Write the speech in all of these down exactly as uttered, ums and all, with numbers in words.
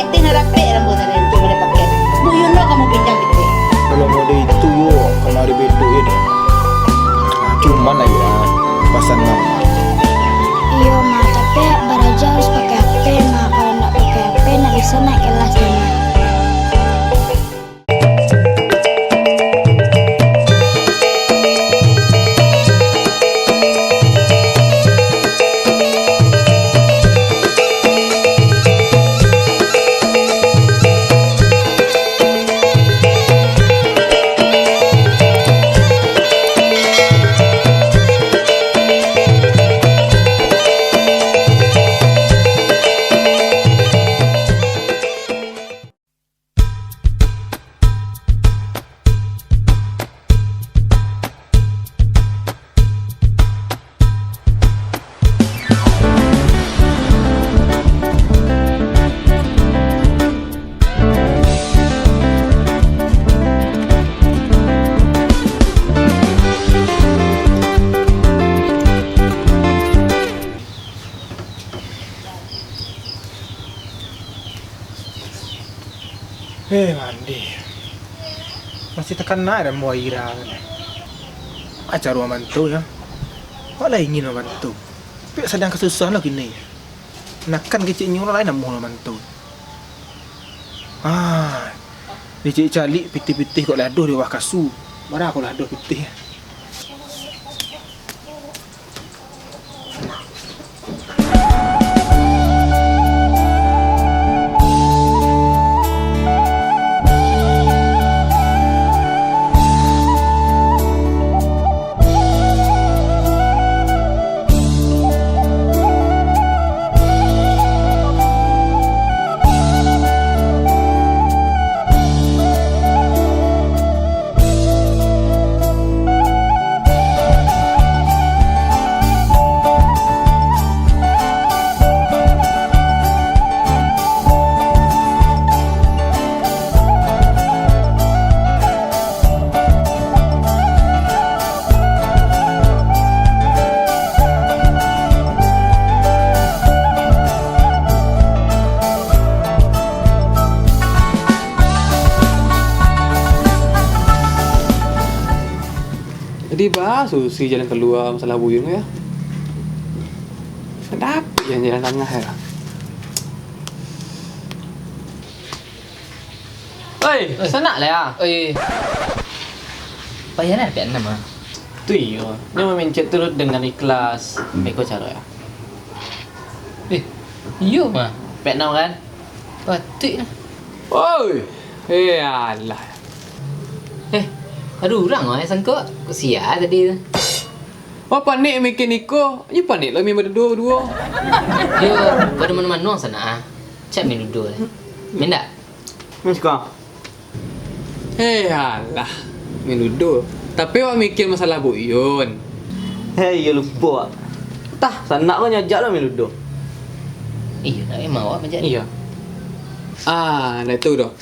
Pitih nan rapek rambuan tadi tu boleh pakai. Buyuang lo kamu pinjam pitih. Kalau model itu yo, kamari bedok yo deh. Cuman ayo lah, pasan mama. Iyo, Ma, tapi baraja harus pakai H P, Ma. Kalau ndak pakai H P, ndak bisa naik kelas, Ma. Eh, mandi. Masih takana dek ambo Aira ko. Aja ruang bantu, yo. Awak lah ingin ruang bantu. Tapi sadang kasusahan lo kini. Nakan keceknyo lah lain namuah ruang bantu. Ah, dicek caliak pitih-pitih kok ladoh di bawah kasua. Bara kok ladoh pitih. Jadi, baa solusi jalan kalua masalah buyuang, yo? Dapek jalan, jalan tangah, yo. Oi, eh, sanak lah, ya. Oi. Payah lah, Piak Enam, ah. Tu iyo, nyo mamincek tu dengan ikhlas. Beko caro, ya. Eh, iyo, mah. Piak Enam, kan? Patuik lah. Oi! Eh, alah. Eh, ado urang, ah, sangko. Kok sia tadi tu? Wah, panik mikir niko. Nyo panik lah main baduo-duo. Yo, pado mano-mano sanak, ah. Cak main ludo lah. Main dak? Main suko. Hei, alah. Main ludo. Tapi awak mikir masalah buyuang. Hei, iyo lupo awak. Tah, sanak ko nyo ajak lah main ludo. Iyo, nak memang awak majak. Iyo. Ah, ndak tu doh.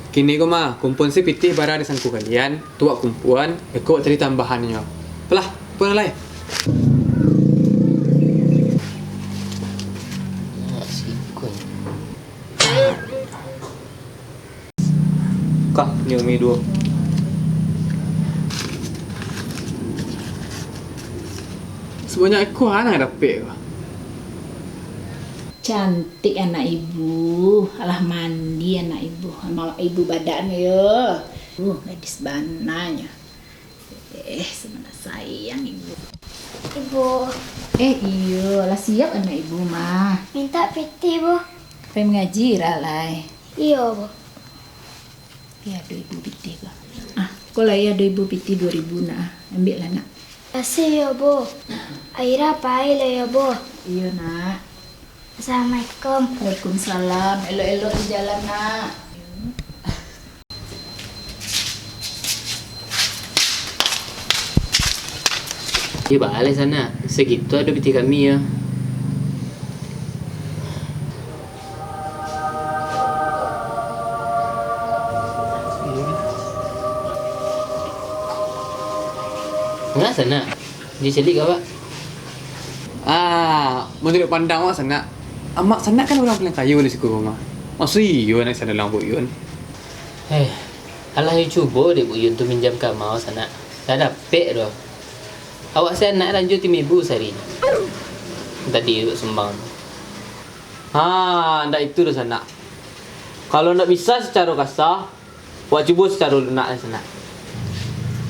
Kini ko mah, kumpuan se pitih bara di sangko kalian, tu wak kumpuan, beko wak cari tambahannyo. Apolah, kumpuan lai. Kah, nyo mi duo. Sabanyak iko ha nan dapek ko. Cantik anak ibu, alah mandi anak ibu, amak ibu badan yo. Uh, gadis bananyo. Eh, sabananyo sayang ibu. Ibu. Eh, iyo, lah siap anak ibu mah. Mintak pitih, Bu. Pai mangaji Ira lai. Iyo, Bu. Iyo, ado ibu pitih ko. Ah, ko lai ado ibu pitih duo ribu nak. Ambiak lah, nak. Makasih yo, Bu. Aira pai lo yo, Bu. Iyo, nak. Assalamualaikum. Waalaikumsalam. Elok-elok di jalan, nak. Iyo, baa lai sanak. Sagitu ado pitih kami, yo. Ngah sanak? Jan caliak ka awak. Ah, manuruik pandang awak sanak, amak sanak kan urang paliang kayo di siko ko mah. Masa iyo anak sanak dalam Buk Yun? Eh, alah yo cubo dek Buk Yun tu minjam ka Ama sanak. Ndak dapek doh. Awak se anak lanjua timbua sari. Tadi duduk sumbang tu. Ha, ndak itu doh sanak. Kalau ndak bisa sacaro kasa, wak cubo sacaro lunak sanak.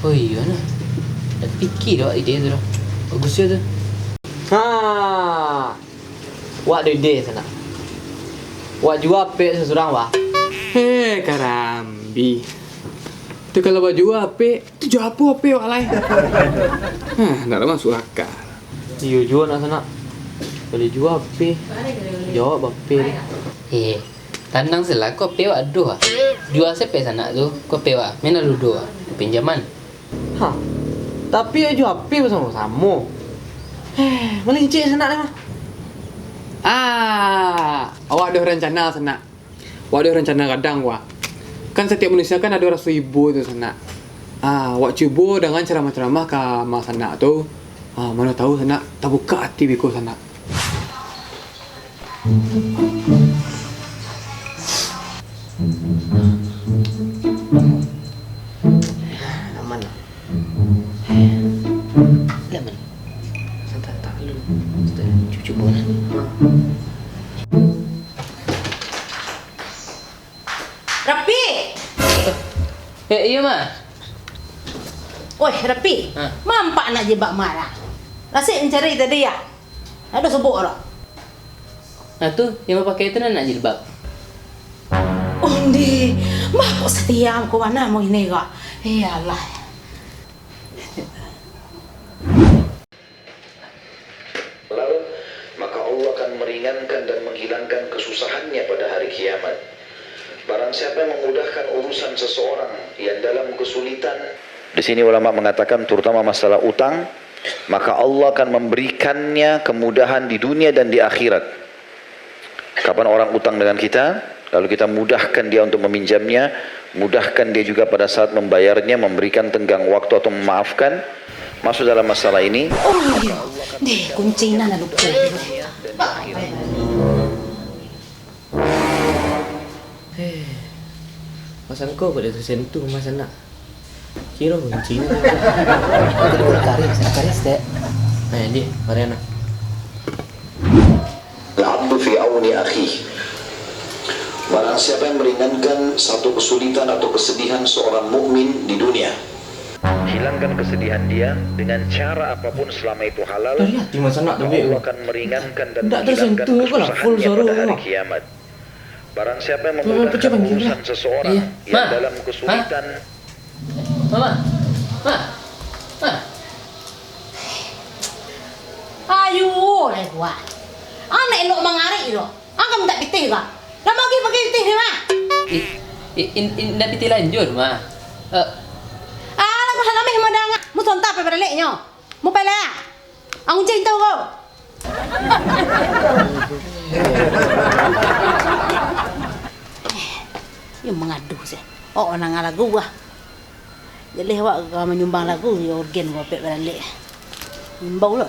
Oh iyo nah. Ndak pikia doh awak ide tu doh. Bagus juo tu. Ha. Wak ado ide sanak. Wak jua apek surang-surang wak. Heh, karambia. Tu kalau wak jua apek, tu jo apo apek wak lai? Hah, ndak masuak aka. Iyo juo nak sanak. Kalau jua apek, jo wak bapek. Eh, tanang se lah, ko apek wak ado ah. Jua se apek sanak tu, ko apek wak, main lalu do ah. Pinjaman. Hah, tapi ajo apek basamo-samo. Eh, malincik sanak ni mah. Ah, awak ado rancana sanak. Wak ado rancana gadang wak. Kan satiap manusia kan ado raso ibo tu sanak. Ah, wak cubo dangan caramah-caramah ka ama sanak tu. Ah, mano tahu sanak tabukak ati beko sanak. Aman lah. Aman. Santai, tak lu. Santai. Cucu bonan. Rapi! Eh, iyo, Ma. Oi, Rapi. Ha. Mampak nak jebak marah. Rasik mancari tadi, ya? Ado sobok dak? Nah, tu, yang bapakai tu nan nak jilbab. Ondeh, mako satia ko bana mo ine ko. Eh, alah. Halal, maka Allah akan meringankan dan menghilangkan kesusahannya pada hari kiamat. Barang siapa yang memudahkan urusan seseorang yang dalam kesulitan, di sini ulama mengatakan terutama masalah utang, maka Allah akan memberikannya kemudahan di dunia dan di akhirat. Kapan orang utang dengan kita, lalu kita mudahkan dia untuk meminjamnya, mudahkan dia juga pada saat membayarnya, memberikan tenggang waktu atau memaafkan, masuk dalam masalah ini. Oh iyo, deh kunci nan lupo. Eh, masangko kok dah tersentuh, Mas, anak. Kiro kunci ni. Itu dulu karis, karis, dek. Nah, jadi, Mariana. Al-abdu fi auni akhih. Barang siapa yang meringankan satu kesulitan atau kesedihan seorang mukmin di dunia, hilangkan kesedihan dia dengan cara apapun selama itu halal, dari hati masa nak maka Allah akan meringankan dan menghilangkan kesusahannya pada hari kiamat. Barang siapa yang memudahkan urusan seseorang yang dalam kesulitan. Mama. Ma. Ma. Ayo, lai buah. Anak elok mangarik tu. Angka mintak pitih ka? Lah bagi pakai pitih ni, Ma. I, i, in, in, indak pitih lanjut, Ma. Eh. Alah, kau salah meh madanga. Mu sontak pe baraleknyo. Mu pele ah. Ang uncing tu ko. Eh, iyo mangadu se. Oh, nanga lagu ah. Jaleh awak ka manyumbang lagu, iyo orgen ko apek baralek. Imbau lo.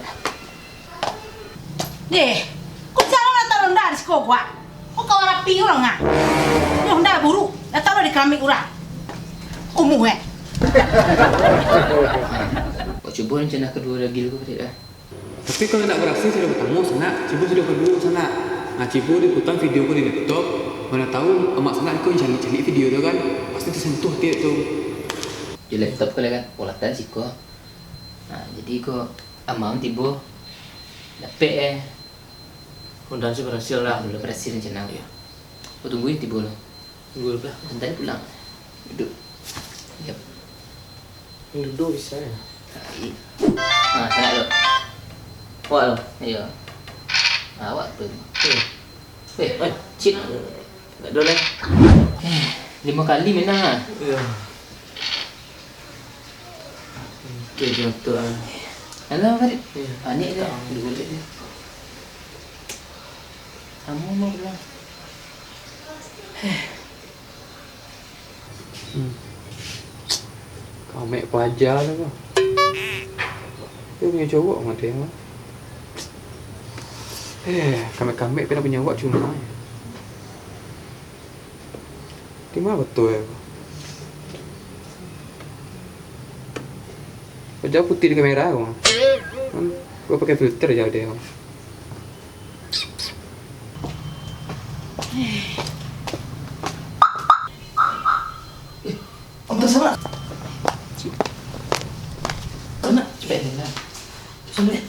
Deh, ko salah lah taruh ndak di siko ko ah. Ko kawan rapi urang ah. Iyo ndak buruk, lah taruh di keramik urang. Kumuh eh. Kok cubo rencana kedua lagi lu ko, Rik, ah? Tapi kalau nak berhasil sudah pertama, sanak, cubo sudah kedua, sanak. Nah, cubo diputar video ko di laptop, mana tahu amak sanak ko cari-cari video tu kan, pasti tersentuh tiap tu. Di laptop ko lah kan, ulatan siko. Nah, jadi ko amang tibo, dapek eh. Mudahan sih berhasil lah. Alhamdulillah berhasil rencana. Iya. Ko tunggu tibo lo. Tunggu lah. Bentar pulang. Duduk. Yap. Duduk bisa ya. Nah, sanak lo. Awak lo. Iyo. Awak tu. Iya. Eh, eh, cik. Tak ada lah. Eh, lima kali menang ah. Iya. Oke, jatuh ah. Alah, Farid. Iya. Panik dah. Duduk dulu. Kamu mau pulang? Hmm. Kamek paja lah ko. Dia punya cowok mati mah. Eh, kamek-kamek pina punya awak cuma. Di ma foto e? Wajah putiah di kamera ko. Kan, gua pakai filter jo dek ko. Untuak sanak. Sanak, capek ni lah. Sanak.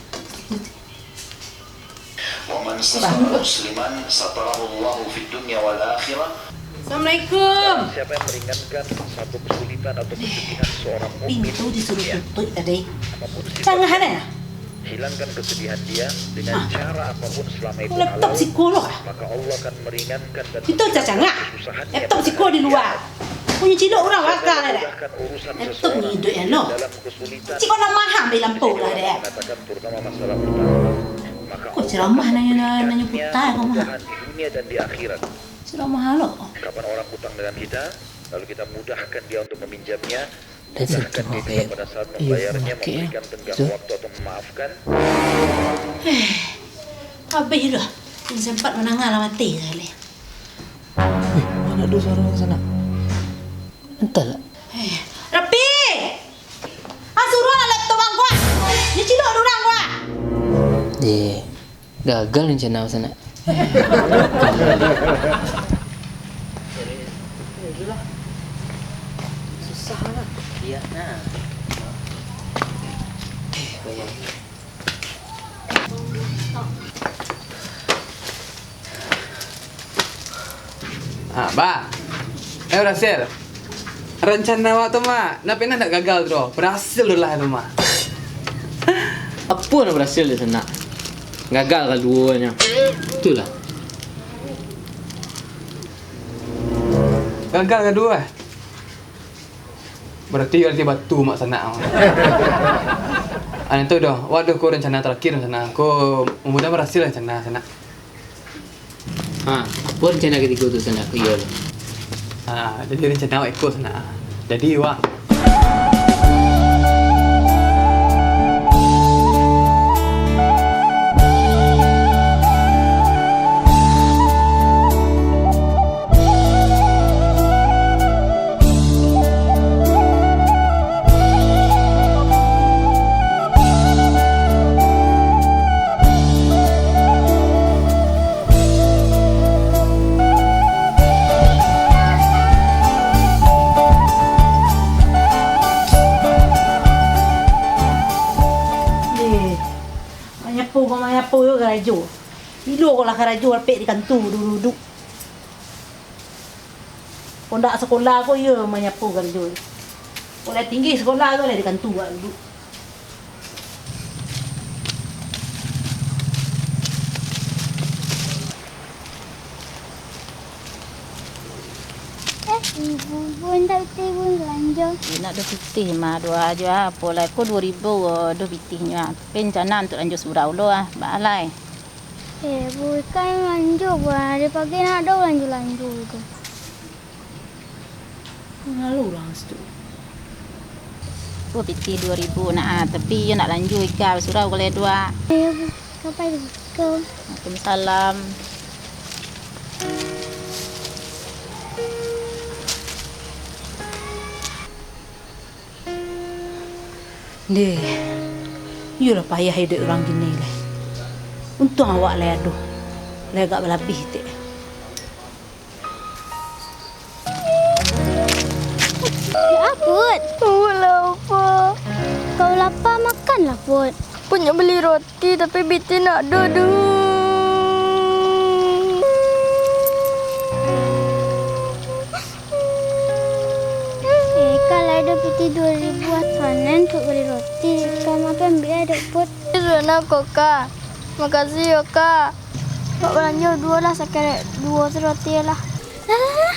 Wa man satara musliman satarahullahu fid dunya wal akhirah. Assalamualaikum. Siapa yang meringankan satu kesulitan atau kesedihan seorang mukmin, pintu disuruh tutup tadi. Apapun sifatnya, cangah ada ya? Hilangkan kesedihan dia dengan cara apapun selama itu halal, maka Allah akan meringankan dan menghilangkan kesusahannya pada hari kiamat. Laptop siko di luar. Punyo cilok urang bakal ada. Laptop ni duit ya, no. Cik, kau nak maham di lampu lah, dek. Kau ceramah nanya, nanya putar kau mah. Ceramah lo. Kapan orang utang dengan kita, lalu kita mudahkan dia untuk meminjamnya, mudahkan dia juga pada saat membayarnya, memberikan tenggang waktu atau memaafkan. Eh, habis dah. Yang sempat menangah lah mati kali. Wih, ma ado suaro sanak? Antahlah. Eh, Rapi! Ah, suruah lah laptop ang ko ah! Nyo cilok dek urang ko ah! Eh, gagal rencana sanak. Susah lah. Iya, nah. Eh, bayar. Ah, Bah. Eh, barasil. Rancana awak tu, Mak, nan pernah ndak gagal tu, barasil tu lah tu, Mak. Apo nan barasil tu, Sanak? Gagal kaduonyo. Itulah. Gagal kaduo, eh? Barati, barati batu mak sanak. Anu tu doh, waduh, ko rancana tarakhir sanak. Ko mudah-mudahan barasil rancana sanak. Ha, apo rancana katigo tu sanak, ko iyo? Ha, jadi rancana awak iko sanak. Jadi, wak. Deh, manyapu ko manyapu jo karajo. Bilo ko lah karajo rapek di kantua duduak-duduak. Kok ndak sakolah ko iyo manyapu karajo. Kok lah tinggi sakolah ko lah di kantua duduak. Eh, ibu, ibu, ndak pitih ibu balanjo? Indak ado pitih mah, duo ajo apo lai ko duo ribu, duo pitihnyo ah. Tapi rencana untuak balanjo surau lo ah, baa lai. Eh, Bu, ikan lanjo, Bu. Dari pagi nak ado lanjo-lanjo tu. Lalu urang situ. Bu, pitih duo ribu nak, ah, tapi iyo nak lanjo ikan, surau kalau duo. Iyo, Bu. Kapai dulu. Waalaikumsalam. Ndeh, iyolah payah iduik urang kini lai. Untuang awak lai ado, lai agak balabih tek. Ya, Put. Put lapa. Kau lapa, makanlah, Put. Put nyo bali roti. Ti, tapi pitih ndak ado doh. Eh, kalau ado pitih duo ribu, ah, sanan untuak bali roti. Kau makan bia dek Put. Sudah ko, Kak. Makasih yo, Kak. Kak balanjo duo lah, sakarek duo tu roti lah. Lah, lah, lah.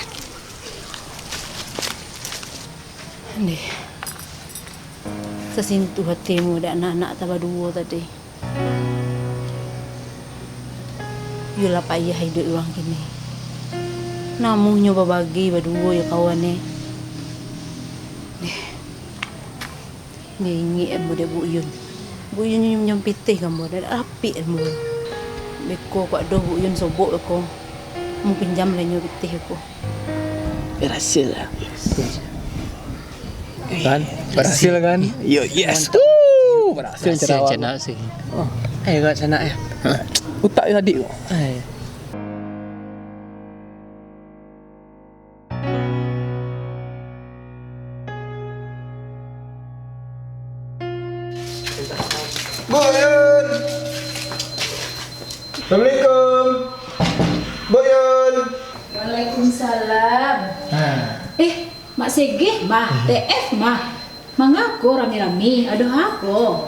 Ndeh, sasintuah atimu dek anak-anak tabaduo tadi. Iyolah payah iduik urang kini. Namuah nyo babagi baduo jo kawan e. Ndeh, ndeh ingek ambo dek Bu Yun. Bu Yun nyo minjam pitih ka ambo, dak rapik ambo. Beko kok ado Bu Yun sobok beko. Ambo pinjam lah nyo pitih ko. Berhasil lah. Kan? Berhasil kan? Yo, yes. Mantap. Woo! Berhasil. Berhasil cara awak. Cak nak sih. Oh. Ayo, Kak, sanak, eh. Hah? Utak dia tadi tu. Ayo. Buk Yun. Assalamualaikum. Buk Yun. Waalaikumsalam. Ha. Eh, Mak Segeh mah, T F mah. Mangako rami-rami? Ado apo?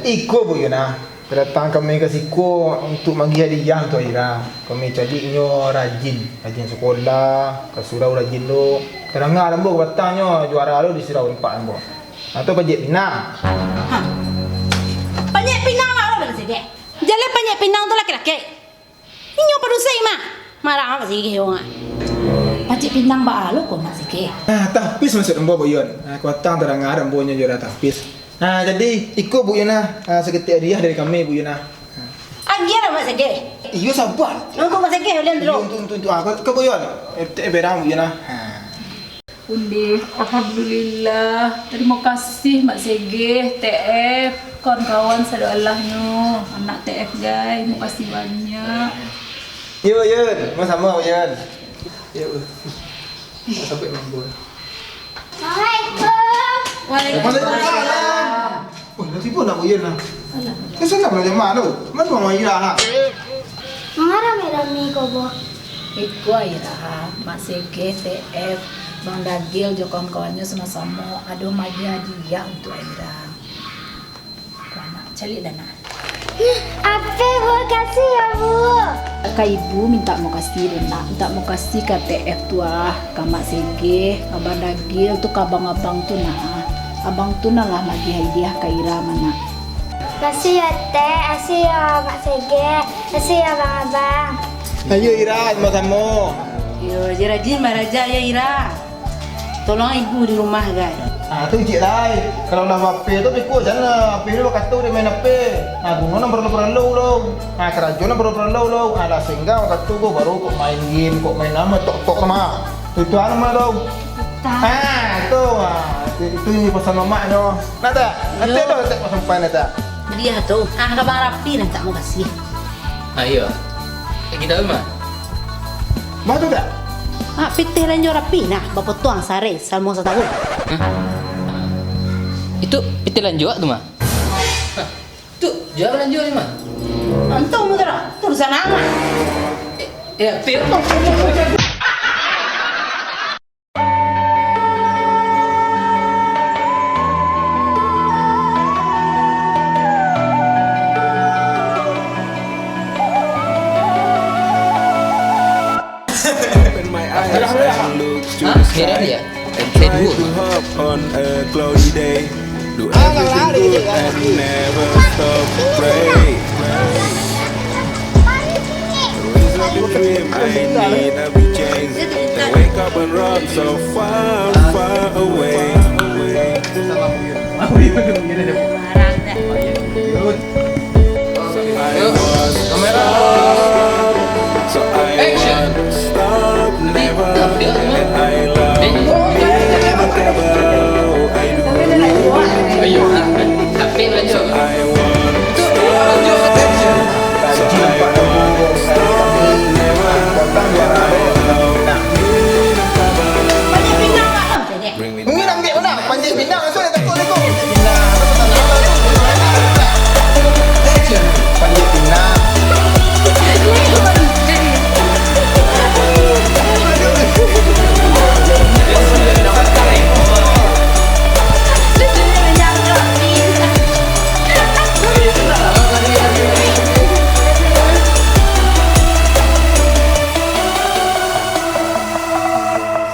Iko, Buk Yun, ah. Datang kami ka siko untuak magiah hadiah untuak Aira. Kami caliaknyo rajin, rajin sakolah, ka surau rajin lo. Tadanga ambo kabatangnyo juara lo di surau empat ambo. Atau panjek pinang. Ha. Panjek pinang lah lo, Mak Segeh. Jaleh panjek pinang tu laki-laki. Inyo padusi mah. Marah Mak Segeh wong ah. Panjek pinang baa lo ko, Mak Segeh. Ah, tahfiz maksud ambo, Buk Yun. Ah, kabatang tadanga ambo nyo juara tahfiz. Ah, jadi, iko, Buk Yun, ah, saketek hadiah dari kami, Buk Yun, ah. Agiah lah, Mak Segeh. Iyo, saba. Nunggu Mak Segeh, ulian dulu. Iyo, untuak, untuak, untuak. Ah, ka, ka Buk Yun. Eh, te-, eh, berang, Buk Yun, ah. Ha. Ondeh, alhamdulillah. Tarimo kasih, Mak Segeh, T F, kawan-kawan sadoalahnyo, anak T F, gai. Makasih banyak. Yo, Yun. Sama-sama, Yun. Yo. Sampai mampu. Assalamualaikum. Waalaikumsalam. Wah, dah tibo nak Buk Yun lah. Alah. Kau salam lah jamaah tu. Mana Mama Ira, ha? Manga rami-rami ko, Boh? Iko Aira, Mak Segeh, T F, Bang Dagil jo kawan-kawannyo samo-samo ado magiah hadiah untuak Aira. Ko nak, caliak dah nak. Ape, Bu? Kasih ya, Bu. Ka ibu mintak mokasih dek nak, mintak mokasih ka T F tu ah, ka Mak Segeh, ka Bang Dagil tu, ka abang-abang tu nak ah. Abang tu nah lah magiah hadiah ka Ira mah nak. Kasih ya, Tek. Kasih ya, Mak Segeh. Kasih ya, abang-abang. Ayo Ira, samo-samo. Yo, rajin-rajin baraja ya Ira. Tolong ibu di rumah, gai. Ah, tu cik lai. Kalau lah bape tu, piko jan lah. Ape tu bakato dek main ape. Ah, guno nan paralu-paralu lo. Ah, karajo nan paralu-paralu lo. Ah, lah senggang bakato ko, baru kok main game, kok main namo, tok-tok mah. Itu anu mah tu. Betul. Ah, tu. Ah, itu, itu pasan mamak tu. Nah, tak? Nanti tu tak pasan pan tak? Dia tu. Ah, ka Bang Rapi lah tak mau kasih. Ah, iyo. Eh, kita mah. Mah tu tak? Ah, pitih lanjo Rapi nah, bapotuang sare. Salmo satahun. Hah? Itu pitih lanjo tu mah. Hah? Tu jual lanjo ni mah. Antum tu lah, tu di sana mah. Eh, eh, pi- Open my eyes and look to the sky. Hah? Heran ya? Saya dua. Try to hop on a cloudy day. Do everything good and never stop to pray. Raise up your dream, I need a big change. Then wake up and run so far, far away. Action.